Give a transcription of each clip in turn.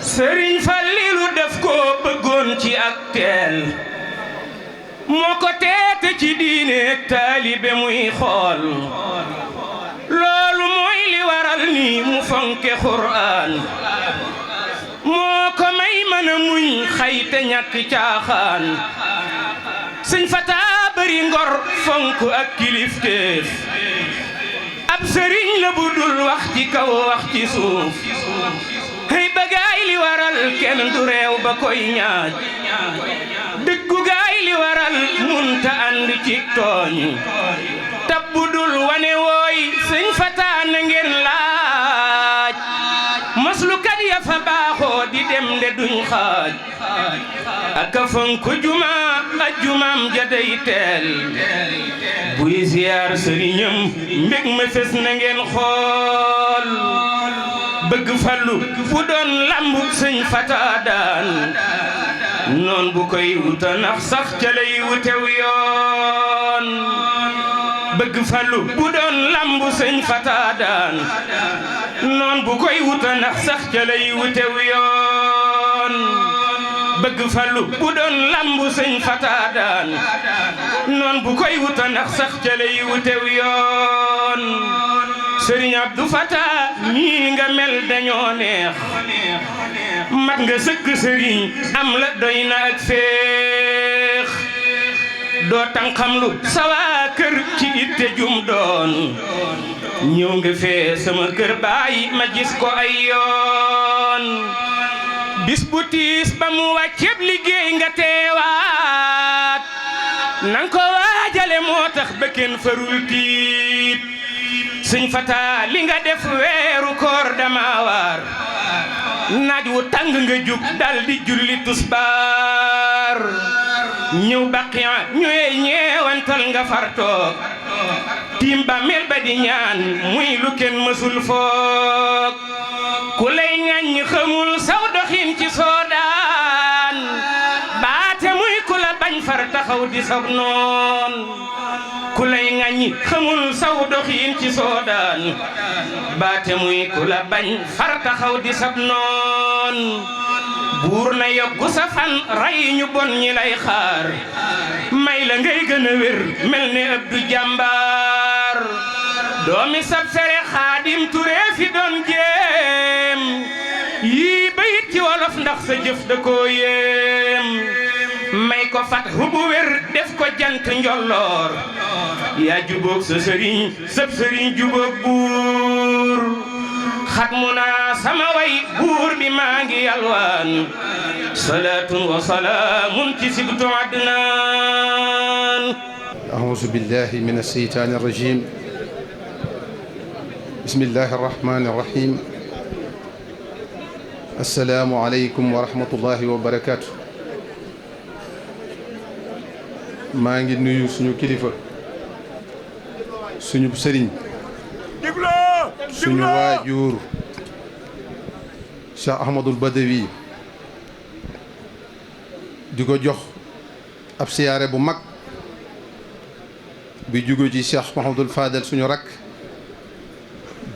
sëriñ Fallilu def ko bëggoon ci ak teel moo ko teete ci diine taalibe muy xool loolu mooy li waral ni mu fonke Qur'aan moo ko may mën a muñ xayte ñàkk caaxaan sëñ Fata bari ngor fonk ak kilifteef ab sëriñ la bu dul wax ci kaw wax ci suuf hey bagaay li waral kenn du réew ba koy ñaaj dëggu gaay li waral munta ànd ci tooñ tabbu dul wane wooy sëñ Fata na ngeen laaj maslukat ya fa baaxoo di dem de duñ xaaj aka fonku juma jumaam ja day teel buy ziyaar sëriñam mbég ma fes na ngeen xool bëgg fallu bu doon lambu sëñ Fata daan noon bu koy wuta nax sax ca lay wutew yoon bëgg fallu bu doon lambu sëñ Fata daan noon bu koy wuta nax sax ca lay wutew yoon bëgg fallu bu doon lambu sëñ Fata daan noon bu koy wuta nax sax ca lay wutew yoon sëriñ Abdou Fata ñii nga mel dañoo neex mat nga sëkk sëriñ am la doy na ak féex doo tànqamlu sawa kër ci itte jum doon ñëw nga fee sama kër baay ma gis ko ay yoon bis bu tiis ba mu wàcceeb liggéey nga teewaat nang ko waajale moo tax ba kenn farul tiit sëñ Fata li nga def weeru koor dama waar naaj wu tàng nga jug dal di julli tusbaar ñëw baqiya ñëwee ñeewantal nga fartoog tiim ba mel ba di ñaan muy lu kenn mësul foog ku lay ŋaññi xamul saw doxin ci soodaan baate muy ku la bañ far taxaw di sab noon ku lay ŋaññi xamul saw doxin ci soodaan baate muy ku la bañ far taxaw di sab noon buur na yokku sa fan ray ñu bon ñi lay xaar may la ngay gën a wér mel ne Abdu Jàmbaar doomi sab fere Xaadim Ture fi doon jéem yii bayit ci wolof ndax sa jëf da koo yéem may ko fat hubu wér def ko jant njolloor yaa jubóog sa sëriñ sab sëriñ jubóog buur xat mu naa sama way buur bi maa ngi yalwaan salaatun wa salaamun ci sibtu adnaan a'uuzu billahi min ash-shaytaani ar-rajiim bismillahi ar-rahmaani ar-rahiim assalaamu aleykum wa rahmatullahi wa barakaatu maa ngi nuyu suñu kilifa suñu sëriñ suñu waajur Cheikh Ahmadul Badawi di ko jox ab siyaare bu mag bi jóge ci Cheikh Mahamadul Fadel suñu rakk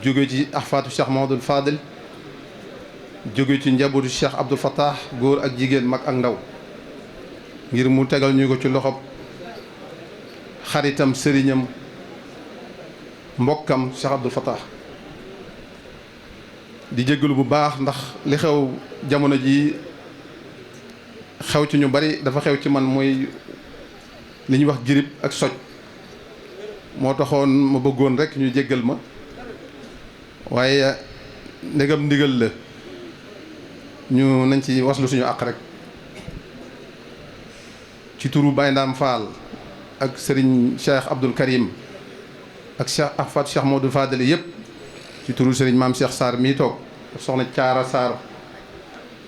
jóge ci ahfaatu Cheikh Mahamadul Fadel jóge ci njabootu Cheikh Abdoul Fattah góor ak jigéen mag ak ndaw ngir mu tegal ñu ko ci loxob xaritam sëriñam mbokkam Cheikh Abdoul Fattah di jéggalu bu baax ndax li xew jamono ji xew ci ñu bari dafa xew ci man mooy li ñuy wax girib ak soj moo taxoon ma bëggoon rek ñu jéggal ma waaye ndegam ndigal la ñu nañ ci waslu suñu àq rek ci turu Baye Ndam Fall ak Serigne Cheikh Abdoul Karim ak Cheikh Ahfad Cheikh Modou Fadel yëpp ci turu Serigne Maam Cheikh Sarr mii toog soxna Caara Sarr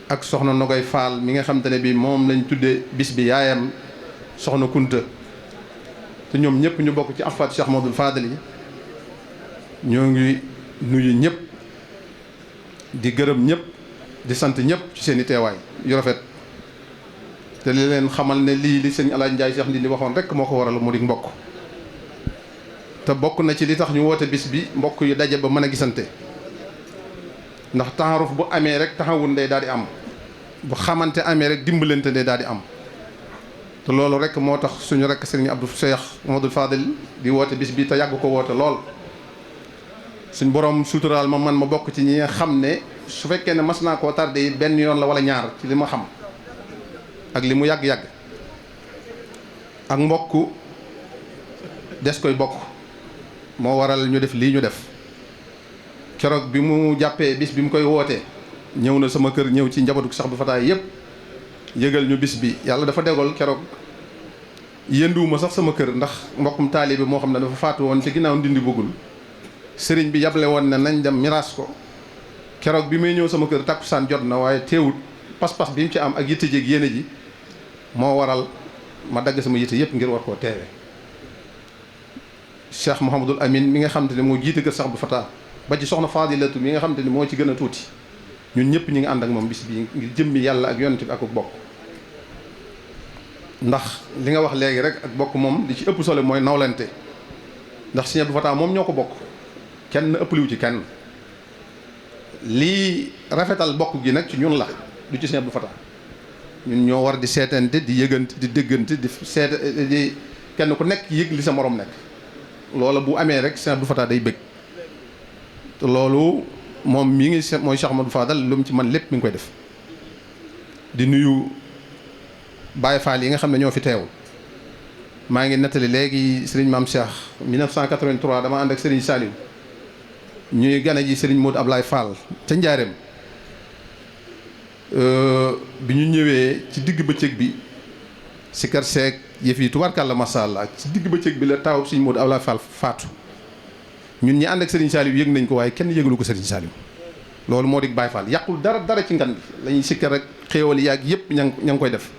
ak soxna Nogay Fall mi nga xam te ne bi moom lañ tuddee bis bi yaayam soxna Kunta te ñoom ñëpp ñu bokk ci Ahfad Cheikh Modou Fadel yi ñoo ngi nuyu ñëpp di gërëm ñëpp di sant ñëpp ci seen i teewaay yu rafet te li leen xamal ne lii li sëñ Alaaji Njaay Cheikh Ndindi waxoon rek moo ko waral mu di mbokk te bokk na ci li tax ñu woote bis bi mbokk yu daje ba mën a gisante ndax taaruf bu amee rek taxawun day daal di am, bu xamante amee rek dimbalante day daal di am. te loolu rek moo tax suñu rek sëriñ Abdou Cheikh Mouhamadoul Fadil di woote bis bi te yàgg ko woote lool. suñ borom suturaal ma man ma bokk ci ñi nga xam ne su fekkee ne mas naa koo tardé benn yoon la wala ñaar ci li ma xam ak li mu yàgg-yàgg. ak mbokk des koy bokk moo waral ñu def lii ñu def. keroog bi mu jàppee bis bi mu koy wootee ñëw na sama kër, ñëw ci njabootu Cheikh Abdou Fatah yëpp yëgal ñu bis bi. yàlla dafa degal keroog yënduwuma sax sama kër ndax mbokkum taalibe moo xam ne dafa faatu woon ci ginnaaw ndindi bëggul sëriñ bi yable woon ne nañ dem miraas ko. keroog bi may ñëw sama kër takkusaan jot na, waaye teewut pas-pas bi mu ci am ak yitte jéeg yéene ji moo waral ma dagg sama yitte yëpp ngir war koo teewe. Cheikh Mouhamadoul Amine mi nga xam te ne moo jiite kër Cheikh Abdou Fatah ba ci soxna Fadilatu mi nga xam te ne moo ci gën a tuuti, ñun ñëpp ñi ngi ànd ak moom bis bi ngir jëmmi yàlla ak yonent bi ak bokk. ndax li nga wax léegi rek ak bokk moom li ci ëpp solo mooy nawlante, ndax Sëriñ Abdou Fatah moom ñoo ko bokk, kenn ëppaliwu ci kenn. lii rafetal bokk gi nag ci ñun la, du ci Sëriñ Abdou Fatah. ñun ñoo war di seetante, di yëgante, di déggante, di kenn ku nekk yëg li sa morom nekk. loola bu amee rek Sëriñ Abdou Fatah day bëgg. te loolu moom mii ngi mooy Cheikh Ahmadou Fadal lu mu ci man lépp mi ngi koy def. di nuyu Baye Fall yi nga xam ne ñoo fi teew. maa ngi nettali léegi Serigne Mame Cheikh 1983 dama ànd ak Serigne Saliou ñuy gane ji Serigne Modou Ablaye Fall ca Njaareem. bi ñu ñëwee ci digg bëccëg bi si kër seeg yëf yi tubaarkàlla masha Allah ci digg bëccëg bi la taw Serigne Modou Ablaye Fall faatu. ñun ñi ànd ak Serigne Saliou yëg nañ ko, waaye kenn yëgalu ko Serigne Saliou. loolu moo di Baye Fall yàqul dara ci ngan bi la ñuy sikkar rek xéewal yàgg yëpp ña ngi koy def.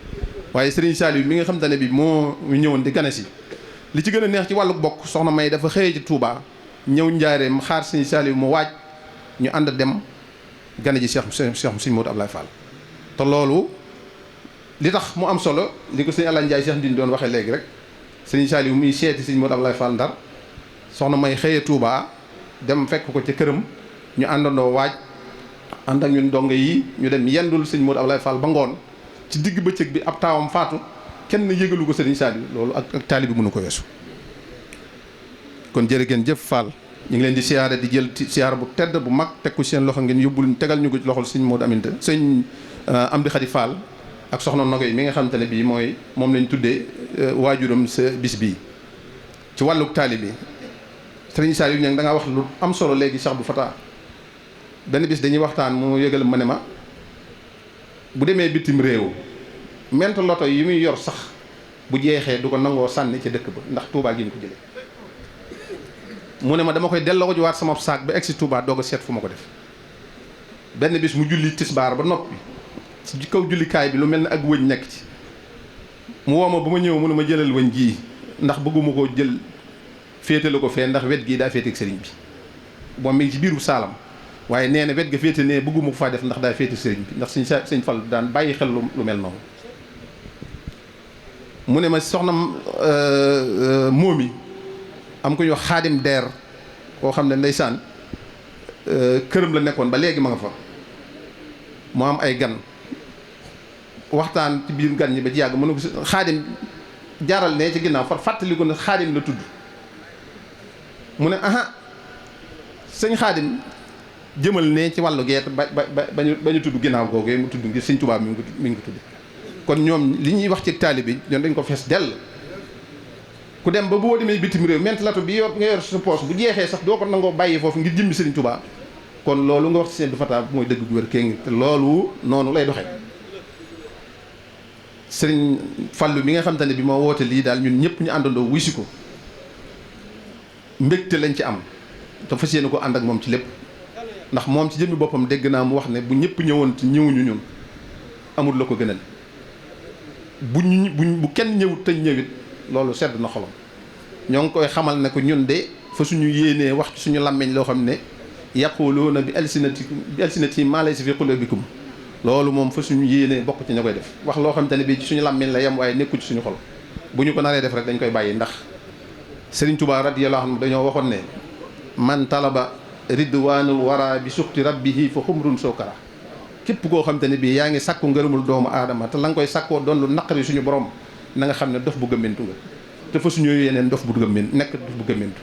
waaye Serigne Saliou mi nga xam te ne bi moo ñëwoon di gane si li ci gën a neex ci wàllu bokk soxna May dafa xëyee ci Touba ñëw Njaareem xaar Serigne Saliou mu waaj ñu ànd dem gane ji Cheikh Modou Ablaye Fall. te loolu li tax mu am solo li ko sëñ Alla Ndiaye Cheikh Ndine doon waxee léegi rek Serigne Saliou muy seeti Serigne Modou Ablaye Fall Ndar soxna May xëyee Touba dem fekk ko ca këram ñu àndandoo waaj ànd ak ñun donge yi ñu dem yendul Serigne Modou Ablaye Fall ba ngoon. ci digg bëccëg bi ab taawam faatu kenn yëgalu ko Serigne Saliou loolu ak taali bi mënu ko weesu. kon jërë ngeen jëf Fall ñu ngi leen di siyaare di jël siyaar bu tedd bu mag teg ko seen loxo ngeen yóbbul tegal ñu ko ci loxol Serigne Modou Aminta sëñ Amdi Khady Fall ak soxna Nogoy mi nga xamante ne bii mooy moom lañ tuddee waajuram sa bis bii. ci wàlluk taali bi Serigne Saliou ña da ngaa wax lu am solo léegi Cheikh Abdou Fatah benn bis dañuy waxtaan mu yëgal ma ne ma. bu demee bitim réew ment loto yi muy yor sax bu jeexee du ko nangoo sànni ca dëkk ba ndax Touba gi ñu ko jëlee mu ne ma dama koy delloo ko jiwaat sama saak ba egsi Touba doog a seet fu ma ko def. benn bis mu julli tisbaar ba noppi ci kaw jullikaay bi lu mel ne ak wëñ nekk ci mu woo ma ba ma ñëw mu ne ma jëlal wëñ gii ndax bëgguma koo jël féetale ko fee ndax wet gii daa féete ak sëriñ bi moom mi ngi ci biiru saalam. waaye nee na wet ga féete ne bëgguma ko faa def ndax daa féete sëriñ bi ndax sëñ Fall daan bàyyi xel lu mel noonu. mu ne ma soxna moomi am ko ñu wax xaadim deer koo xam ne ndeysaan këram la nekkoon ba léegi ma nga fa mu am ay gan waxtaan ci biir gan ñi ba ci yàgg mu ne ko xaadim jaaral ne ci ginnaaw far fàttali ko ne xaadim la tudd mu ne aha sëñ xaadim jëmal ne ci wàllu geet ba ñu tudd ginnaaw googee mu tudd ngir sëñ Tuubaa mi ngi ko tudd. kon ñoom li ñuy wax ci taalibe bi ñoom dañ ko fees dell ku dem ba boo demee bitim réew ment lato bi nga yor sa poos bu jeexee sax doo ko nangoo bàyyi foofu ngir jëmmi sëriñ Tuubaa kon loolu nga wax ci Sëriñ Abdou Fatah mooy dëgg gu wér kéngi te loolu noonu lay doxee. sëriñ Fallu mi nga xam te ne bi moo woote lii daal ñun ñëpp ñu àndandoo wuy si ko mbégte lañ ci am te fas yéene ko ànd ak moom ci lépp. ndax moom ci jëmmi boppam dégg naa mu wax ne bu ñëpp ñëwoon te ñëwuñu ñun amul la ko gënal bu kenn ñëwut te ñëwit loolu sedd na xolam. ñoo ngi koy xamal ne ko ñun de fa suñu yéenee wax ci suñu làmmiñ loo xam ne yaquluuna bi alsinati maa laysa fi qulubikum loolu moom fa suñu yéenee bokk ci ña koy def wax loo xam te ne bii ci suñu làmmiñ la yem waaye nekku ci suñu xol bu ñu ko naree def rek dañ koy bàyyi ndax Serigne Touba radiyallahu anhu dañoo waxoon ne man talaba ridwanul wara bi suxti rabbihi fa xumrun sokara képp koo xam te ne bii yaa ngi sàkku ngërëmul doomu aadama te la nga koy sàkkoo doon lu naqari suñu borom na nga xam ne dof bu gëmmentu nga te fa suñu yeneen dof bu gëmmentu nekk dof bu gëmmentu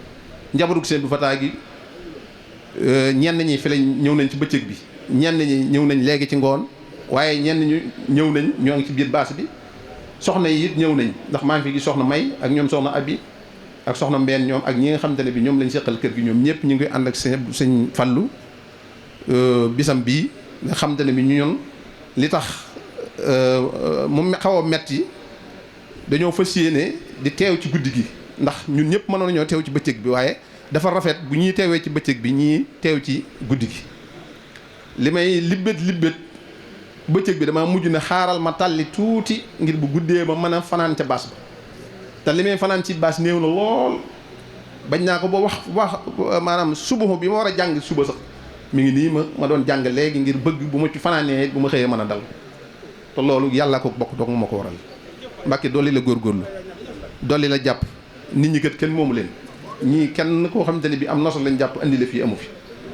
njabarug seen bu fataa gi ñenn ñi fi lañ ñëw nañ ci bëccëg bi ñenn ñi ñëw nañ léegi ci ngoon waaye ñenn ñu ñëw nañ ñoo ngi ci biir baas bi soxna yi it ñëw nañ ndax maa ngi fi gis soxna May ak ñoom soxna Abi ak soxna Mbeen ñoom ak ñi nga xamante ne bi ñoom lañ seqal kër gi ñoom ñëpp ñu ngi ànd ak sëñ Fallu bisam bii nga xamante ne bi ñun li tax mu xaw a metti dañoo fas yéene di teew ci guddi gi ndax ñun ñëpp mënoon nañoo teew ci bëccëg bi waaye dafa rafet bu ñuy teewee ci bëccëg bi ñii teew ci guddi gi li may libbét bëccëg bi dama mujj ne xaaral ma tàlli tuuti ngir bu guddee ma mën a fanaan ca baas ba te li may fanaan ci baas néew na lool bañ naa ko ba wax maanaam suba bi ma war a jàng suba sax mi ngi nii ma doon jàng léegi ngir bëgg bu ma ci fanaanee bu ma xëyee mën a dal te loolu yàlla ko bokk doog ma ko waral Mbàkke dolli la góorgóorlu dolli la jàpp nit ñi kat kenn moomu leen ñii kenn koo xamante ne bi am noso lañ jàpp andi la fii amu fi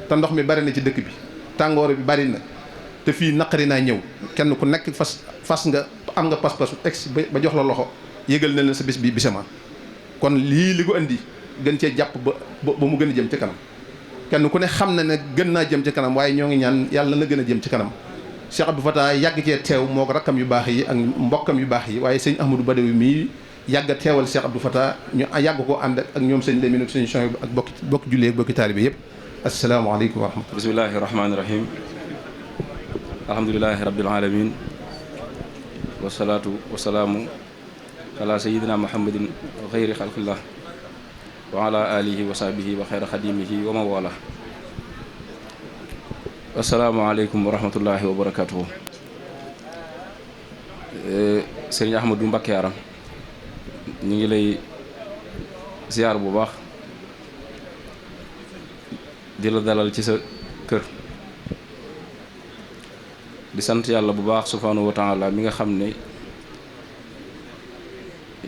te ndox mi bari na ci dëkk bi tàngoor bi bari na te fii naqari naa ñëw kenn ku nekk fas nga am nga pas-pas ex ba jox la loxo yëgal na leen sa bis bi bisama kon lii li ko andi gën cee jàpp ba mu gën a jëm ci kanam kenn ku ne xam na ne gën naa jëm ci kanam waaye ñoo ngi ñaan yàlla na gën a jëm ci kanam Cheikh Abdou Fatah yàgg cee teew moo ko rakkam yu baax yi ak mbokkam yu baax yi waaye sëñ Ahmadou Badawi mii yàgg a teewal Cheikh Abdou Fatah ñu yàgg koo ànd ak ñoom sëñ Lamine ak sëñ Chouaib ak bokki jullee ak bokki taalibe yëpp asalaamaaleykum wa rahmatulah. bismillahi rahmaani rahim alhamdulilahi rabbil alamin wasalaatu wasalaamu ala sayidina muhammadin wa xayri xalqillah wa ala alihi wa sahbihi wa xayra xadimihi wa mawala. asalaamaaleykum wa rahmatullahi wa barakatuhu. sëriñ Ahmadou Mbacké Yaram ñu ngi lay ziar bu baax di la dalal ci sa kër di sant yàlla bu baax subhanahu wa taala mi nga xam ne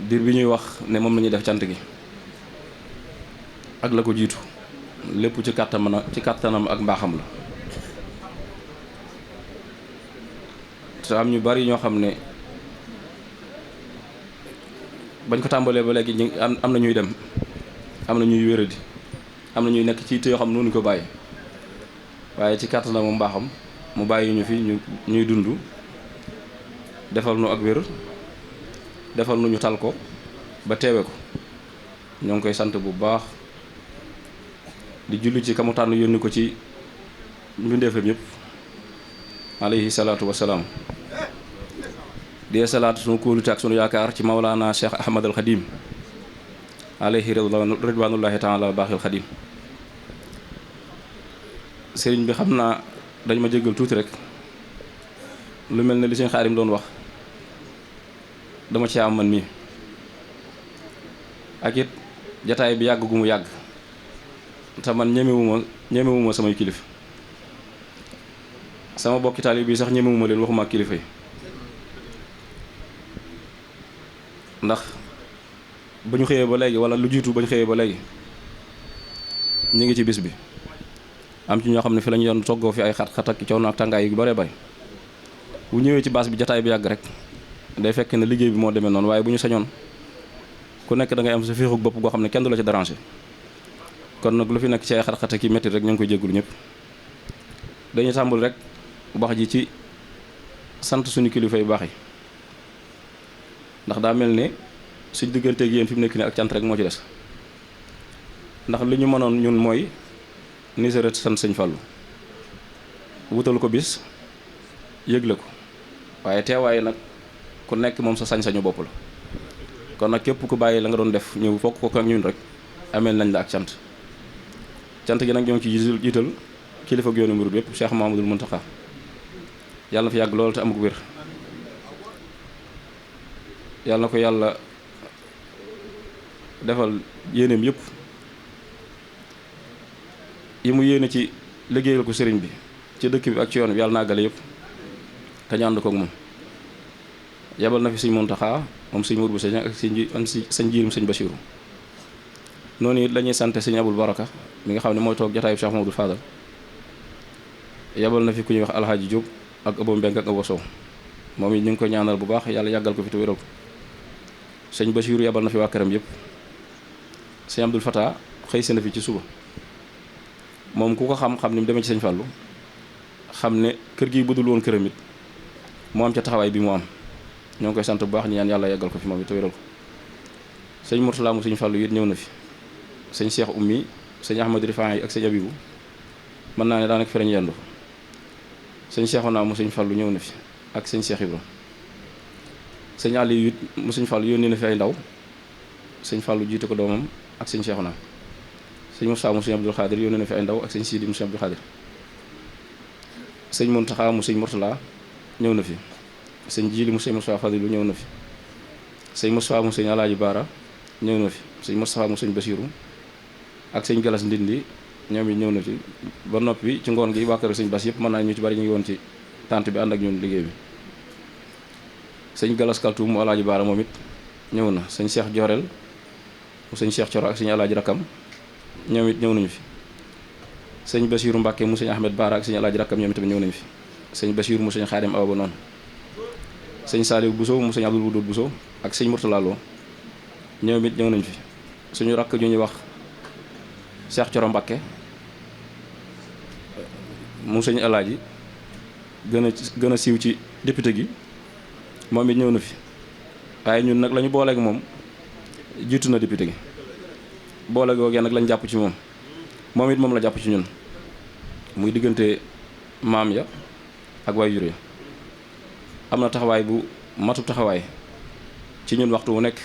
diir bi ñuy wax ne moom la ñuy def cant gi ak la ko jiitu lépp ci kàttanam ak mbaaxam la te am ñu bari ñoo xam ne bañ ko tàmbalee ba léegi ñu am na ñuy dem am na ñuy wéradi am na ñuy nekk ci te yoo xam noonu ko bàyyi waaye ci kàttanam mu mbaaxam mu bàyyi ñu fi ñuy dund defal nu ak wér defal nu ñu tal ko ba teewe ko ñoo ngi koy sant bu baax di julli ci kamu tànn yónni ko ci mbindeefam yëpp alayhi salaatu wasalaam di salaatu sunu kóolute ak sunu yaakaar ci Mawlaana Cheikh Ahmad al Xadim alayhi ridwanullahi taala baaxil Xadim sëriñ bi xam naa dañ ma jéggal tuuti rek lu mel ne li sëñ Xaadim doon wax dama ci am man mii ak it jataay bi yàgg gu mu yàgg te man ñemewuma samay kilif sama bokki taalibe bi sax ñemewuma leen waxuma ak kilifa yi ndax ba ñu xëyee ba léegi wala lu jiitu ba ñu xëyee ba léegi ñu ngi ci bis bi am ci ñoo xam ne fi lañu yoon toggoo fi ay xat-xat ak coono ak tàngaay yu bare bari bu ñëwee ci baas bi jataay bi yàgg rek day fekk ne liggéey bi moo demee noonu waaye bu ñu sañoon ku nekk da ngay am sa féexug bopp goo xam ne kenn du la ci déranger kon nag lu fi nekk ci ay xat-xat ak i métti rek ñu ngi koy jéggulu ñëpp dañuy tàmbul rek wax ji ci sant suñu kilifa yu baax yi ndax daa mel ne suñ digganteeg yéen fi mu nekk nii ak cant rek moo ci des ndax li ñu mënoon ñun mooy ni sa sant sëñ Fallu wutal ko bis yëgle ko waaye teewaay nag ku nekk moom sa sañ-sañu bopp la kon nag képp ku bàyyi la nga doon def ñëw fokk ko ak ñun rek ameel nañ la ak cant gi nag ñoo ngi ci jiital kilifa yoonu murid yépp Cheikh Mahamadul Muntaxa yàlla na fi yàgg loolu te amuk wér yàlla na ko yàlla defal yéeneem yëpp yi mu yéene ci liggéeyal ko sëriñ bi ci dëkk bi ak ci yoon bi yàlla na àggale yëpp te ñu ànd koog moom yabal na fi sëñ Muntaxa moom sëñ Mourou Bousso ak sëñ jiirum sëñ Basiru noonu it la ñuy sant sëñ Abul Baraka mi nga xam ne mooy toog jataayu Cheikh Mamadou Fadal yabal na fi ku ñuy wax Alhaaji Diop ak Abo Mbeng ak Abo Sow moom it ñu ngi ko ñaanal bu baax yàlla yàggal ko fi te wéral ko sëñ Basiiru yabal na fi waa këram yëpp sëñ Abdul Fatah xëy si na fi ci suba moom ku ko xam-xam ni mu demee ci sëñ Fallou xam ne kër gi budul woon këram it mu am ca taxawaay bi mu am ñoo ngi koy sant bu baax ñi ñaan yàlla yàggal ko fi moom it te wéral ko sëñ Mourtala mu sëñ Fallou it ñëw na fi sëñ Cheikh Oumy sëñ Ahmadou Rifaa yi ak sëñ Abibou mën naa ne daanaka fi lañ yendu sëñ Cheikhouna mu sëñ Fallou ñëw na fi ak sëñ Cheikh Ibra sëñ Aliou it mu sëñ Fallou yónnee na fi ay ndaw sëñ Fallou jiite ko doomam ak sëñ Cheikhouna sëñ Moussa mu sëñ Abdoul Khadir yónnee na fi ay ndaw ak sëñ Sidi mu sëñ Abdoul Khadir sëñ Mountakha mu sëñ Mourtala ñëw na fi sëñ Jili mu sëñ Moussa Fadilou ñëw na fi sëñ Moussa mu sëñ Alaaji Baara ñëw na fi sëñ Moustapha mu sëñ Basiru ak sëñ Galas Ndindi ñoom it ñëw na fi ba noppi ci ngoon gi waa kër sëñ Bas yëpp mën naa ñu ci bari ñu ngi woon ci tànt bi ànd ak ñun liggéey bi sëñ Galas Kaltu mu Alaaji Baara moom it ñëw na sëñ Cheikh Jorel mu sëñ Cheikh Coro ak sëñ Alaaji Rakam ñoom it ñëw nañu fi sëñ Basiru Mbàkke mu sëñ Ahmed Baara ak sëñ Alaaji Rakam ñoom itamit ñëw nañu fi sëñ Basiru mu sëñ Xaadim Awa ba noonu sëñ Saliou Bousso mu sëñ Abdul Wudud Bousso ak sëñ Mourtala Lo ñoom it ñëw nañu fi suñu rakk ñu ñuy wax Cheikh Coro Mbàkke mu sëñ Alaaji gën a siiw ci député gi moom it ñëw na fi waaye ñun nag la ñu booleeg moom jiitu na député gi boole googee nag lañ jàpp ci moom moom it moom la jàpp ci ñun muy diggante maam ya ak waajur ya am na taxawaay bu matub taxawaay ci ñun waxtu wu nekk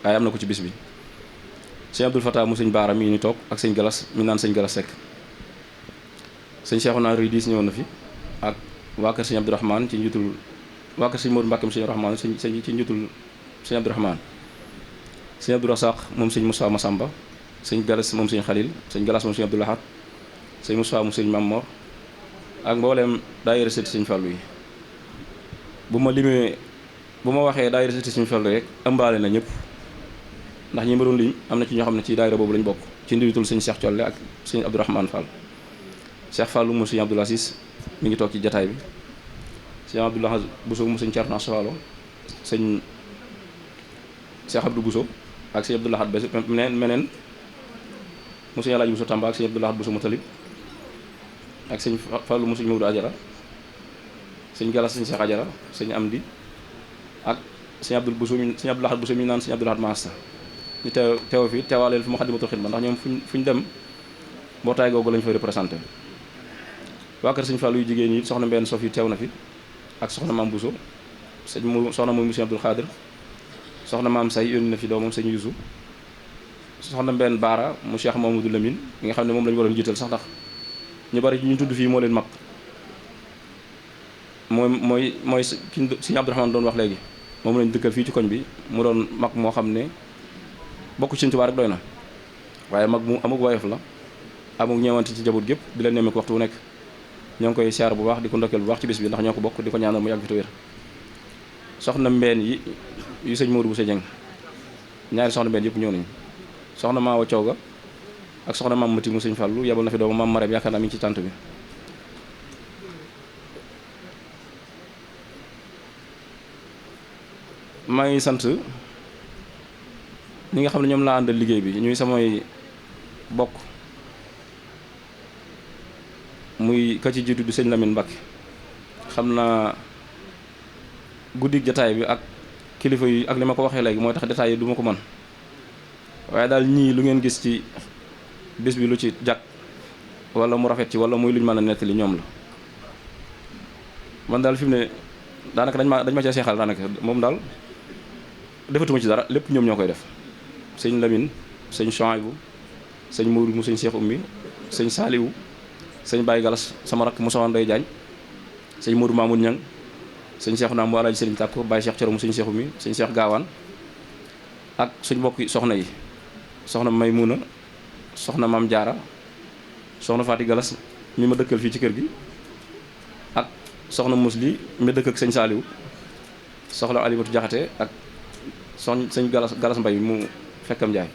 waaye am na ko ci bis bi sëñ Abdul Fatah mu sëñ Baara mii ñu toog ak sëñ Galas mi naan sëñ Galas Seck sëñ Cheikhouna Ridis ñëwoon na fi ak waa kër sëñ Abdourahmane ci njutul waa kër sëñ Modou Mbàkke sëñ Rahmane ci njutul sëñ Abdourahmane sëñ Abdou Rassaq moom sëñ Moussa Massamba sëñ Galas moom sëñ Khalil sëñ Galas moom sëñ Abdou Lahad sëñ Moussa mu sëñ Mamor ak mbooleem daayira sëti sëñ Fallou yi bu ma waxee daayira sëti sëñ Fallou rek ëmbaale na ñëpp ndax ñi ma doon lim am na ci ñoo xam ne ci daayira boobu lañ bokk ci ndiwitul sëñ Cheikh Thiolle ak sëñ Abdourahmane Fall Cheikh Fallou mu sëñ Abdoul Aziz mi ngi toog ci jataay bi sëñ Abdoulaye Bousso mu sëñ Thierno Sowalo sëñ Cheikh Abdou Bousso ak sëñ Abdou Lahad meneen mu sëñ Alaaji Bousso Tamba ak sëñ Abdou Lahad Bousso Moutalib ak sëñ Fallou mu sëñ Maodo Ajara sëñ Galas sëñ Cheikh Ajara sëñ Amdi ak sëñ Abdou Lahad Bousso mi naan sëñ Abdou Lahad Maasta ñu teew fi teewaaleel fi Moukhaddamatoul Khidma ndax ñoom fuñ dem mbootaay googu lañ fay représenté waa kër sëñ Fallou yu jigéen ñi soxna Mbenn Sof yi teew na fi ak soxna Maam Bousso soxna moom sëñ Abdoul Khadir soxna Maam Say yónni na fi doomam sëñ Yusu soxna Mbenn Baara mu Cheikh Mamadou Lamine mi nga xam ne moom la ñu waroon jiital sax ndax ñu bari ñu tudd fii moo leen mag mooy ki sëñ Abdourahmane doon wax léegi moom lañ dëkkal fii ci koñ bi mu doon mag moo xam ne bokk ci Sëñ Tuubaa rek doy na waaye mag mu amug woyof la amug ñeewante ci njaboot gépp di leen nemmeeku waxtu wu nekk ñoo ngi koy siyaar bu baax di ko ndokkeel bu baax ci bis bi ndax ñoo ko bokk di ko ñaanal mu yàgg fi te wér soxna Mbeen yi yu sëñ Modou Bousso Dieng ñaari soxna Mbeen yëpp ñëw nañu soxna Maawa Cooga ak soxna Maam Mati mu sëñ Fallou yebal na fi doomu Maam Marème yaakaar naa mi ngi ci tànt bi maa ngi sant ñi nga xam ne ñoom laa àndal liggéey bi ñuy samay bokk muy ka ci jiitu di sëñ Lamine Mbacke xam naa guddik jataay bi ak kilifa yi ak li ma ko waxee léegi mooy tax détails yi du ma ko mën waaye daal ñii lu ngeen gis ci bis bi lu ci jag wala mu rafet ci wala muy luñ mën a nettali ñoom la man daal fi mu ne daanaka dañ ma cee seexal daanaka moom daal defatuma ci dara lépp ñoom ñoo koy def sëñ Lamine sëñ Chouaïbou sëñ Mourou mu sëñ Cheikh Oumy sëñ Saliou sëñ Baye Galas sama rakk Moussa Ndoye Diagne sëñ Mourou Mamoud Niang sëñ Cheikh naa mu Alaaji Sëriñ Tàkko Baye Cheikh Thioro mu sëñ Cheikh Oumy sëñ Cheikh Gaawaan ak suñ mbokk soxna yi soxna Maymouna soxna Maam Jaara soxna Faati Galas mi ma dëkkal fii ci kër gi ak soxna Musli mi dëkk ak sëñ Saliou soxna Alimatu Jaxate ak sëñ Galas Mbay mu fekkam Njaay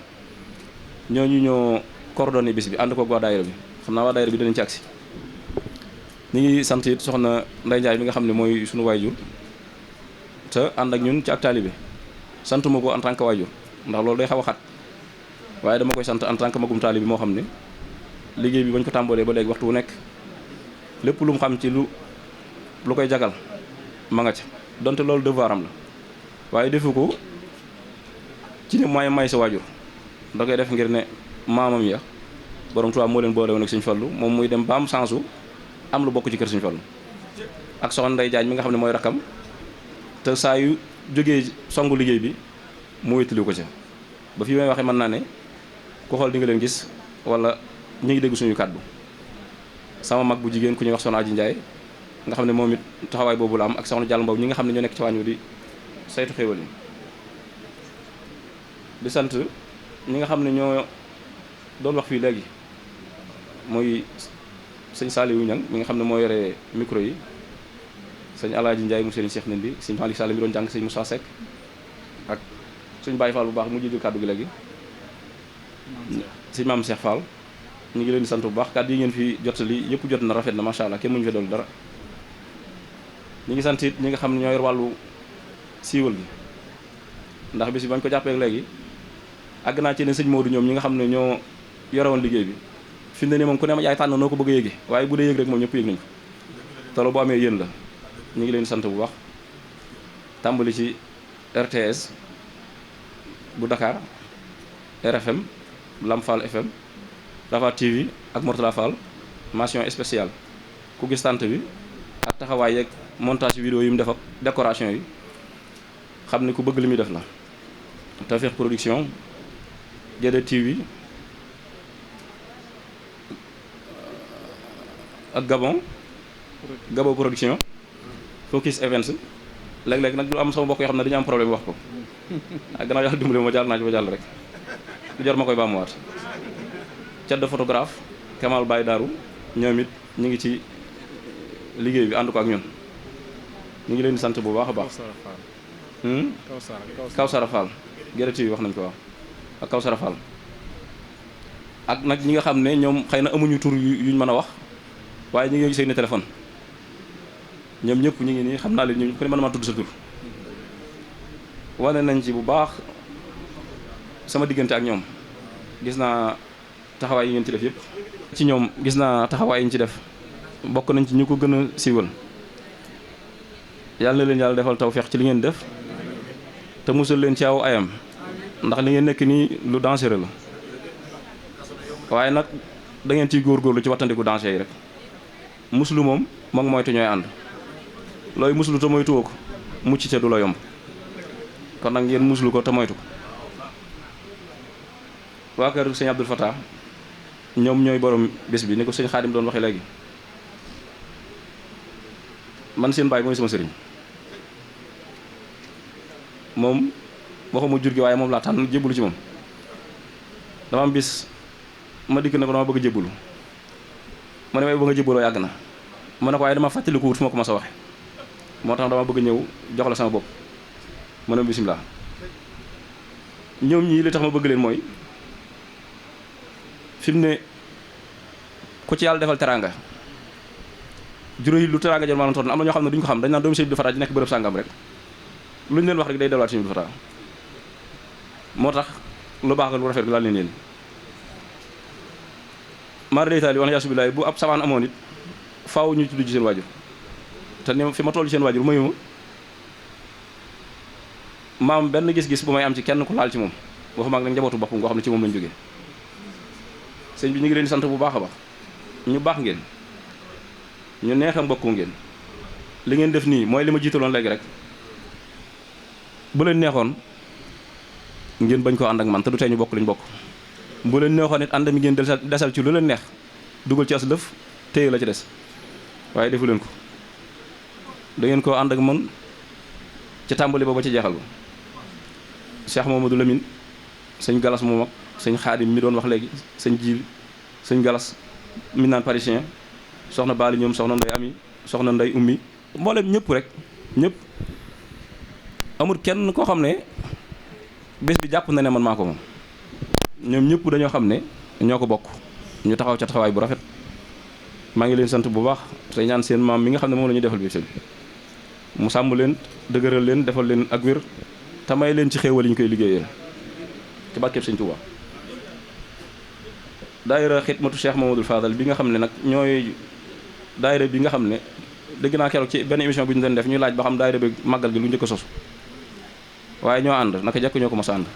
ñooñu ñoo coordonné bis bi ànd ko waa daayira bi xam naa waa daayira bi danañ ci agsi ñu ngi sant it soxna Ndey Njaay mi nga xam ne mooy suñu waajur te ànd ak ñun ci ak taalibe sant ma ko en tant que waajur ndax loolu day xaw a xat waaye dama koy sant en tant que magum taalibe bi moo xam ne liggéey bi bañ ko tàmbalee ba léegi waxtu wu nekk lépp lu mu xam ci lu koy jagal ma nga ca donte loolu devoir am la waaye defu ko ci ne may sa waajur da koy def ngir ne maamam ya borom Tuubaa moo leen boole woon ak Sëñ Fallu moom muy dem ba am sensu am lu bokk ci kër Sëñ Fallu ak soxna Ndey Jaañ mi nga xam ne mooy rakkam te saa yu jógee songu liggéey bi mu wéttali ko ca ba fi may waxee mën naa ne ku xool di nga leen gis wala ñu ngi dégg suñu kàddu sama mag bu jigéen ku ñuy wax soxna Aji Njaay nga xam ne moom it taxawaay boobu la am ak soxna Jàll Mbaw ñi nga xam ne ñoo nekk ci wàññu di saytu xéwal yi di sant ñi nga xam ne ñoo doon wax fii léegi mooy sëñ Saliou Ñang mi nga xam ne moo yore micro yi sëñ Alaaji Njaay mu sëriñ Cheikh nen bi sëñ Malick Sall mi doon jàng sëñ Moussa Seck ak suñ Baye Fall bu baax mu jël kàddu gi léegi sëñ Maam Cheikh Fall ñu ngi leen di sant bu baax kàddu yi ngeen fi jotali yëpp jot na rafet na macha allah kenn muñu fi doon dara ñi ngi sant it ñi nga xam ne ñoo yor wàllu siiwal gi ndax bis bi bañ ko jàppee léegi àgg naa ci ne sëñ Modou ñoom ñi nga xam ne ñoo yore woon liggéey bi fi mu ne nii moom ku ne ma yaay tànn noo ko bëgg a yéege waaye bu dee yëg rek moom ñëpp yëg nañ ko te loolu bu amee yéen la ñu ngi leen di sant bu baax tàmbali ci RTS bu Dakar RFM Lam Fall FM Rafa TV ak Mortala Fall mention spéciale ku gis tànt bi ak taxawaay yeeg montage vidéo yi mu def ak décoration yi xam ne ku bëgg li muy def la Tawfekh Production Guédé TV ak Gabon Production Focus Events léeg-léeg nag lu am sama mbokk yoo xam ne dañu am problème wax ko ak gannaaw yàlla dimbali ma jàll naa ci ba jàll rek lu jar ma koy baamuwaat cadde photographe Kamal Baye Darou ñoom it ñu ngi ci liggéey bi ànd ko ak ñun ñu ngi leen di sant bu baax a baax Kawsara Fall Guédé TV wax nañ ko waaw ak Kawsara Fall ak nag ñi nga xam ne ñoom xëy na amuñu tur yuñ mën a wax waaye ñu ngi seeni téléphone ñoom ñëpp ñu ngi nii xam naa leen ñu ku ne mën maa tudd sa tur wane nañ ci bu baax sama diggante ak ñoom gis naa taxawaay yi ngeen ci def yëpp ci ñoom gis naa taxawaay yi ñu ci def bokk nañ ci ñu ko gën a siiwal yàlla na leen yàlla defal tawfeex ci li ngeen def te musal leen ci aw ayam ndax li ngeen nekk nii lu dangereux la waaye nag da ngeen ciy góorgóorlu ci wattandiku danger yi rek muslu moom moom moytu ñooy ànd looy muslu te moytuwoo ko mucc ca du la yomb kon nag ngeen muslu ko te moytu ko waa kër sëñ Abdul Fatah ñoom ñooy borom bés bi ni ko sëñ Xaadim doon waxee léegi man seen baay mooy sama sëriñ moom waxuma jur gi waaye moom laa tànn jébbalu ci moom dama am bis ma dikk ne ko dama bëgg a jébbalu ma ne may ba nga jébbaloo yàgg na ma ne ko waaye dama fàttaliku wut fu ma ko mas a waxe moo tax dama bëgg ñëw jox la sama bopp ma ne bisimilah ñoom ñii li tax ma bëgg leen mooy fi mu ne ku ci yàlla defal teraanga juróomi lu teraanga jar maanaam toll am na ñoo xam ne duñ ko xam dañ naan doomu Sëñ Abdou Fatah ji nekk bërëb sàngam rek lu ñu leen wax rek day delluwaat Sëñ Abdou Fatah moo tax lu baax lu rafet laal leen yéen mara deytaali wax na yasubilaay bu ab sawaan amoon it faaw ñu tudd ci seen waajur te ni fi ma toll ci seen waajur mayu maam benn gis-gis bu may am ci kenn ku laal ci moom waxuma ak nag njabootu boppam ngoo xam ne ci moom lañ jógee sëñ bi ñu ngi leen di sant bu baax a baax ñu baax ngeen ñu neex a mbokku ngeen li ngeen def nii mooy li ma jiitaloon léegi rek bu leen neexoon ngeen bañ koo ànd ak man te du tey ñu bokk liñ bokk bu leen neexoon it ànd mi ngeen desal ci lu leen neex dugal ci as lëf téye la ci des waaye defu leen ko da ngeen koo ànd ak man ci tàmbali ba ci jeexal ba Cheikh Mamadou Lamine sëñ Galas moom ak sëñ Xaadim mi doon wax léegi sëñ Jiil sëñ Galas mi naan parisien soxna Baali ñoom soxna Nday Ami soxna Nday Ummi mboolem ñëpp rek ñëpp amul kenn koo xam ne bés bi jàpp na ne man maa ko moom ñoom ñëpp dañoo xam ne ñoo ko bokk ñu taxaw ca taxawaay bu rafet maa ngi leen sant bu baax te ñaan seen maam mi nga xam ne moom la ñuy defal bi sëñ mu sàmm leen dëgëral leen defal leen ak wér te may leen ci xéewal yi ñu koy liggéeyal ci barkeb sëñ Tuubaa. daayira xidmatu Cheikh Mamadou Fadal bi nga xam ne nag ñooy daayira bi nga xam ne dégg naa keroog ci benn émission bu ñu doon def ñuy laaj ba xam daayira bi màggal gi lu njëkk a sosu waaye ñoo ànd naka jekk ñoo ko mos a ànd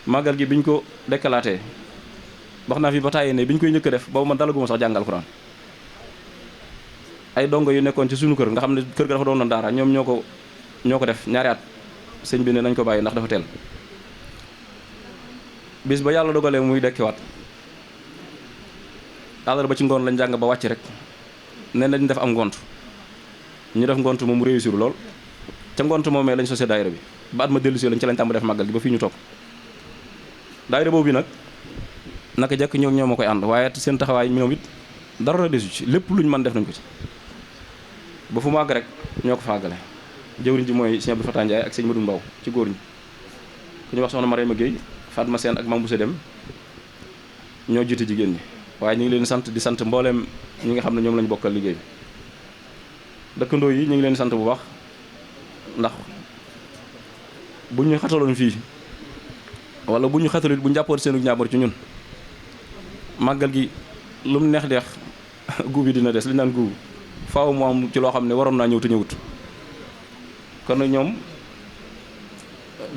màggal gi biñ ko dekkalaatee wax naa fi ba tàyyi ne biñ koy njëkk a def boobu man dalaguma sax jàng alxuraan ay dongo yu nekkoon ci suñu kër nga xam ne kër ga dafa doon na daara ñoom ñoo ko def ñaari at sëñ bi ne nañ ko bàyyi ndax dafa teel bis ba yàlla dogalee muy dekkiwaat àllarba ci ngoon lañ jàng ba wàcc rek ne nañ def am ngont ñu def ngont moom mu réussir lool ca ngont moomee lañ sosé daayira bi ba at ma dellusi lañ ci lañ tàmm def màggal gi ba fii ñu toog daayira boobu bi nag naka jekk ñoo ma koy ànd waaye seen taxawaay ñoom it dara desu ci lépp luñ mën def nañ ko ci ba fu màgg rek ñoo ko faagale jëwriñ ji mooy sëñ Abdou Fatah Ndiaye ak sëñ Madou Mbaw ci góor ñi ku ñu wax soxna Mariama Gueye Fatma Sène ak Mame Boussa Dem ñoo jiite jigéen ñi waaye ñu ngi leen sant di sant mbooleem ñi nga xam ne ñoom lañu bokkal liggéey dëkkandoo yi ñu ngi leen sant bu baax ndax bu ñu xataloon fii wala bu ñu xatalit bu ñu jàppoon seenu ñaabar ci ñun màggal gi lu mu neex deex guub yi dina des li naan guub faaw mu am ci loo xam ne waroon naa ñëw te ñëwut kon nag ñoom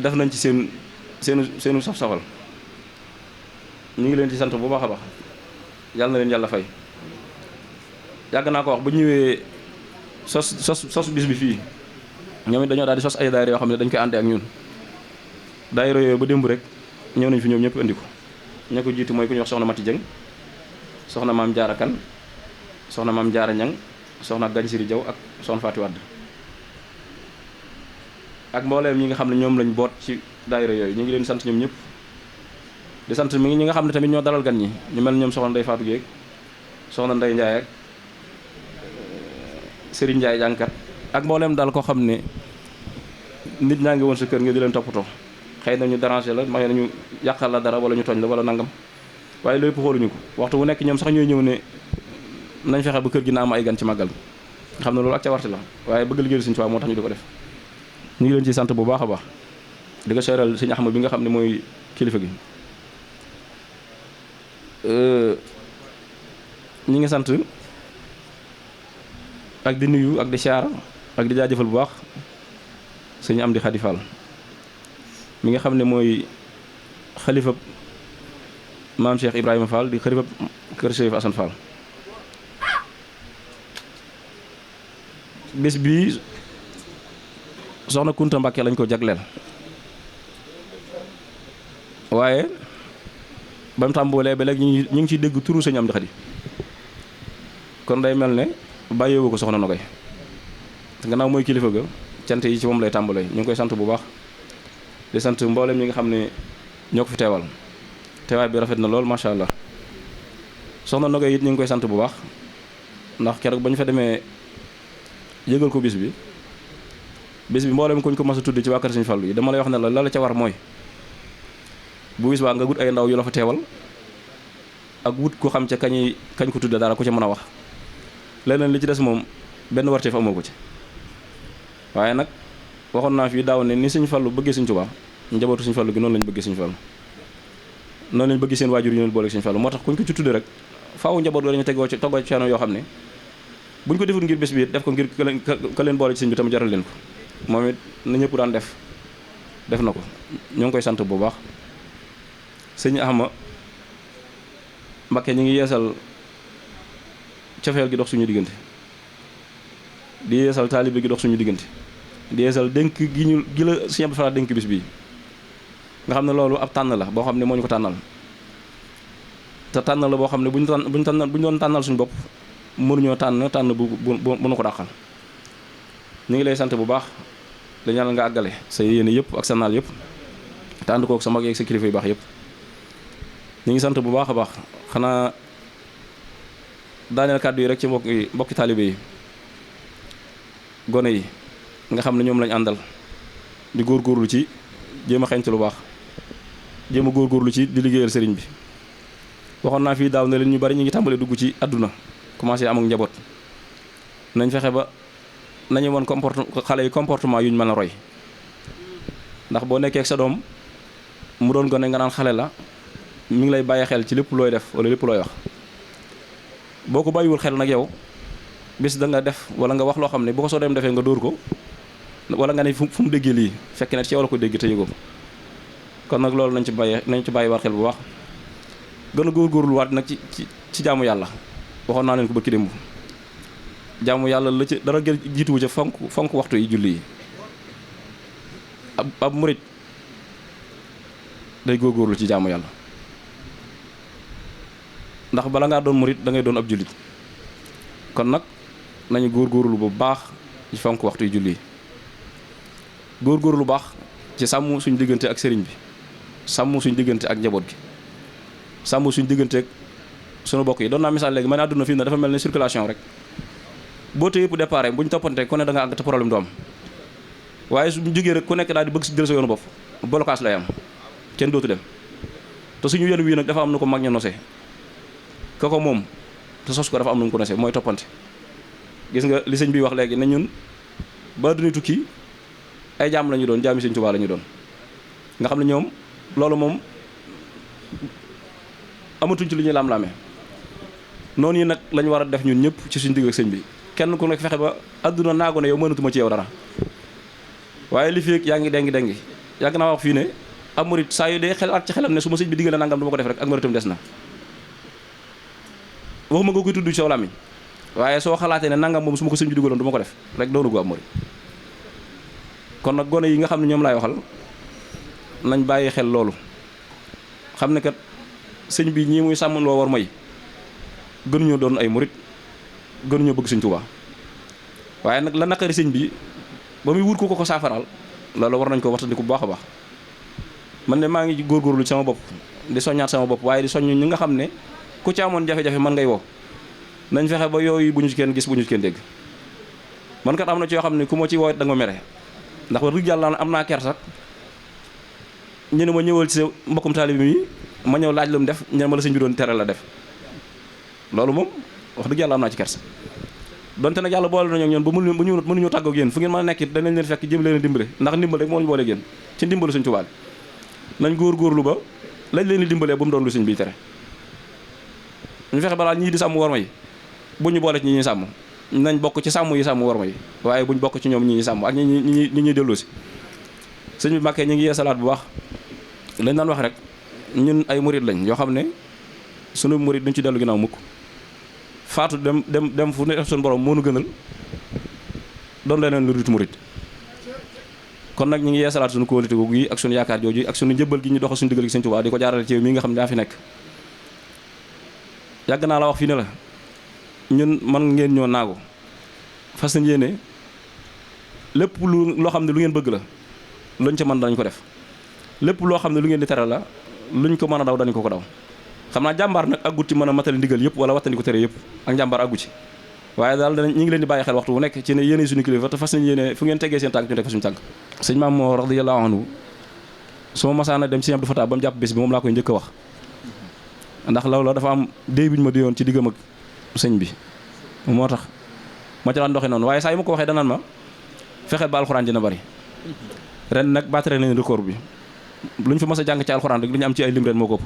def nañ ci seenu saf-safal ñu ngi leen ci sant bu baax a baax yàlla na leen yàlla fay yàgg naa ko wax bu ñëwee sos bis bi fii ñoom it dañoo daal di sos ay daayira yoo xam ne dañ koy àndee ak ñun daayira yooyu ba démb rek ñëw nañ fi ñoom ñëpp indi ko ña ko jiitu mooy ku ñuy wax soxna Mati Dieng soxna maam Jaara Kan soxna maam Jaara Ñang soxna Gañ Siri Jaw ak soxna Faati Wadd ak mbooleem ñi nga xam ne ñoom lañ boot ci daayira yooyu ñu ngi leen sant ñoom ñëpp di sant mi ngi ñi nga xam ne tamit ñoo dalal gan ñi ñu mel ñoom soxna Ndey Faatu Géeg soxna Ndey Njaay ak Sëriñ Njaay jànkat ak mbooleem daal koo xam ne nit ñaa ngi woon sa kër nga di leen toppatoo xëy na ñu déranger la may nañu yàqal la dara wala ñu tooñ la wala nangam waaye lépp xooluñu ko waxtu bu nekk ñoom sax ñooy ñëw ne nañ fexe ba kër gi na am ay gan ci màggal nga xam ne loolu ak cawarte la waaye bëgg liggéey Sëriñ Tuubaa moo tax ñu di ko def ñu ngi leen ci sant bu baax a baax di ko seeral Sëriñ Ahmad bi nga xam ne mooy kilifa gi ñi ngi sant ak di nuyu ak di siyaar ak di jaajëfal bu baax Sëriñ Amdi Xadi Fall mi nga xam ne mooy xalifa maam Cheikh Ibrahima Fall di xalifa kër Cheikh Assane Fall bés bii soxna Kunta Mbàkke lañ ko jagleel waaye ba mu tàmboolee ba léegi ñu ngi ciy dégg turu Sëriñ Amdi Xadi kon day mel ne bàyyeewu ko soxna Nogay te gannaaw mooy kilifa ga cant yi ci moom lay tàmbalee ñu ngi koy sant bu baax di sant mboolem ñi nga xam ne ñoo ko fi teewal teewaay bi rafet na lool macha allah soxna Nogay it ñu ngi koy sant bu baax ndax keroog ba ñu fa demee yëgal ko bis bi mboolem kuñ ko mas a tudde ci waa kër Sëriñ Fallu yi dama lay wax ne la la ca war mooy bu bis baa nga wut ay ndaw yu la fa teewal ak wut ku xam ca kañ ko tudde dara ku ca mën a wax leneen li ci des moom benn warteef amoo ko ci waaye nag waxoon naa fii daaw ne ni Sëriñ Fallu bëggee Sëriñ Tuubaa njabootu Sëriñ Fallu gi noonu lañu bëggee Sëriñ Fallu noonu lañu bëggee seen waajur yi ñu boole Sëriñ Fallu moo tax kuñ ko ci tudde rek faaw njaboot dañu toggoo ci coono yoo xam ne buñ ko deful ngir bés bi def ko ngir ka leen boole ci sëñ bi tam jaral leen ko moom it na ñëpp daan def na ko ñoo ngi koy sant bu baax sëñ Ahma Mbakke ñi ngi yeesal cofeel gi dox suñu diggante di yeesal taalibe gi dox suñu diggante di yeesal dénk gi la sëñ Abdou Fatah dénk bis bii nga xam ne loolu ab tànn la boo xam ne moo ñu ko tànnal te tànn la boo xam ne bu ñu doon tànnal suñu bopp mënuñoo tànn bu nu ko dàqal ñu ngi lay sant bu baax la ñaanal nga àggale sa yéene yëpp ak sa naal yëpp te ànd kook sa mag yeeg sa kilifa yu baax yëpp ñu ngi sant bu baax a baax xanaa daaneel kàddu yi rek ci mbokki taalibe yi gone yi nga xam ne ñoom lañ àndal di góorgóorlu ci jéem a xeeñtu lu baax jéem a góorgóorlu ci di liggéeyal sëriñ bi. waxoon naa fii daaw ne leen ñu bari ñu ngi tàmbalee dugg ci àdduna commencé am ak njaboot nañ fexe ba nañu woon xale yi comportement yu ñu mën a roy ndax boo nekkee ak sa doom mu doon gone nga naan xale la mi ngi lay bàyyi xel ci lépp looy def wala lépp looy wax boo ko bàyyiwul xel nag yow bis da nga def wala nga wax loo xam ne bu ko soo dem defee nga dóor ko wala nga ne fu mu déggee lii fekk na ci yow la ko dégg te yëgoo kon nag loolu nañ ci bàyyi war xel bu baax gën a góorgóorlu waat nag ci jaamu yàlla waxoon naa leen ko bëkki démb jaamu yàlla la ci dara gën jiituwu ca fonk waxtu yi julli yi ab murit day góorgóorlu ci jaamu yàlla ndax bala ngaa doon murit da ngay doon ab jullit kon nag nañu góorgóorlu bu baax ci fonk waxtu yi julli yi góorgóorlu lu baax ci sàmm suñu diggante ak sëriñ bi sàmm suñu diggante ak njaboot gi sàmm suñu diggante ak sunu bokk yi doon naa misaal léegi man àdduna fii na dafa mel ne circulation rek boo te yëpp départ bu ñu toppante ku ne da nga àgg te problème du am waaye suñu jógee rek ku nekk daal di bëgg si jël sa yoonu bopp blocage lay am kenn dootu dem te suñu yoon wii nag dafa am na ko mag ña nosee ka ko moom te sos ko dafa am na mu ko nosee mooy toppante gis nga li sëñ bi wax léegi ne ñun ba àdduna tukki ay jaam la ñu doon jaami sëñ Tuubaa la ñu doon nga xam ne ñoom loolu moom amatuñ ci lu ñuy laam-laamee noonu yi nag lañu war a def ñun ñëpp ci suñu digg ak sëñ bi kenn ku nekk fexe ba àdduna naago ne yow mënatuma ci yow dara waaye li fi yaa ngi dengi yàgg naa wax fii ne ab murit saa yu dee xelaat ci xelam ne su ma sëñ bi diggale nangam du ma ko def rek ak muritam des na waxuma nga koy tudd ci saw làmmiñ waaye soo xalaatee ne nangam moom su ma ko sëñ bi digaloon du ma ko def rek doonu gu ab murit kon nag gone yi nga xam ne ñoom laay waxal nañ bàyyi xel loolu xam ne kat sëñ bi ñii muy sàmm loo war may gënuñoo doon ay murit gënuñoo bëgg sëñ Tuubaa waaye nag la naqari sëñ bi ba muy wut ko saafaraal loolu war nañ ko waxtaanee bu baax a baax man de maa ngi góorgóorlu ci sama bopp di soññaat sama bopp waaye di soññ ñi nga xam ne ku ci amoon jafe-jafe man ngay woo nañ fexe ba yooyu bu ñu ci kenn gis bu ñu ci kenn dégg man kat am na ci yoo xam ne ku ma ci woo da nga mere ndax wax dëgg yàlla am naa kersak ñu ne ma ñëwal ci sa mbokkum taalibe mi ma ñëw laaj lu mu def ñu ne ma la sëñ bi doon tere la def loolu moom wax dëgg yàlla am naa ci kersa donte nag yàlla boole nañu ak ñoom ba mënuñu tàggoo ak yéen fu ngeen mën a nekk danañ leen fekk jëm leen a dimbale ndax ndimbal rek moo ñu boole ak yéen ci ndimbalu sëñ Tuubaa nañ góorgóorlu ba lañ leen di dimbalee bu mu doon lu sëñ bi tere ñu fexe balaa ñii di sàmm war ma yi bu ñu boole ci ñi ñuy sàmm nañ bokk ci sàmm yi sàmm war ma yi waaye buñ bokk ci ñoom ñi ñuy sàmm ak ñi ñuy delloo si sëñ bi Mbàkke ñu ngi yeesalaat bu baax lañ daan wax rek ñun ay murit lañ yoo xam ne sunu murit duñ ci dellu ginnaaw mukk faatu dem fu ne def suñu borom moo nu gënal doon leneen lu dut murit kon nag ñu ngi yeesalaat suñu kóolite googu yi ak suñu yaakaar jooju ak suñu njëbbal gi ñu doxal suñu diggal gi Sëñ Tuubaa di ko jaarale ci yow mii nga xam ne daa fi nekk yàgg naa la wax fii ne la ñun man ngeen ñoo naagu fas yéene lépp loo xam ne lu ngeen bëgg la luñ ca mën dañ ko def lépp loo xam ne lu ngeen di tere la luñ ko mën a daw dañ ko daw xam naa jàmbaar nag aggut ci mën a matali ndigal yëpp wala wattandi ko tere yëpp ak jàmbaar aggu ci waaye daal ñu ngi leen di bàyyi xel waxtu bu nekk ci ne yéene suñu kilifa te fas nañ yéene fu ngeen tegee seen tànk ñu teg fa suñu tànk sëñ Maam Moor radiyallahu anhu su ma masaana dem sëñ Abdou Fatah ba mu jàpp bés bi moom laa koy njëkk a wax ndax loolu dafa am déy bi ñu ma déyoon ci diggam ak sëñ bi moo tax ma ci daan doxee noonu waaye saa yi ma ko waxee danaan ma fexeel ba alxuraan dina bari ren nag battre nañ record bi lu ñu fa mas a jàng ci alxuraan rek lu ñu am ci ay lim ren moo ko ëpp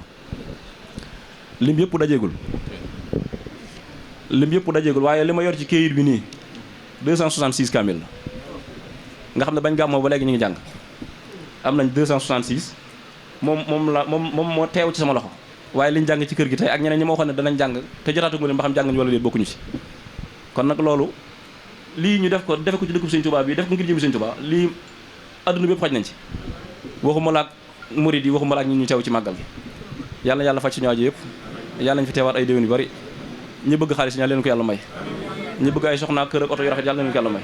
lim yëpp dajeegul waaye li ma yor ci kayit bi nii 266 kamil la nga xam ne bañ gàmmoo ba léegi ñu ngi jàng am nañ 266 moom moo teew ci sama loxo waaye liñ jàng ci kër gi tey ak ñeneen ñi ma waxoon ne danañ jàng te jotaatu leen ba xam jàng nañ wala léegi bokkuñu ci kon nag loolu lii ñu defe ko ci dëkkub Sëñ Tuubaa bi def ko ngir jëmi Sëñ Tuubaa lii adduna bépp xaj nañ ci waxuma la ak murid yi waxuma la ak ñi ñu teew ci màggal gi yàlla na yàlla faj suñu aajo yëpp yàlla nañ fi teewaat ay déwén yu bari ñi bëgg xaalis ñaa leen ko yàlla may ñi bëgg ay soxna kër ak oto yu rafet yàlla na leen ko yàlla may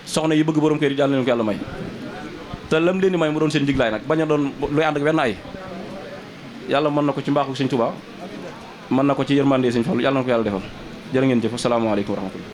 soxna yi bëgg borom kër yi yàlla na leen ko yàlla may te lam leen di may mu doon seen njiglaay nag bañ a doon luy ànd ak benn ay yàlla mën na ko ci mbaaxu Sëñ Tuubaa mën na ko ci yërmande Sëñ Fallu yàlla na ko yàlla defal jërë ngeen jëf asalaamaaleykum wa rahmatullah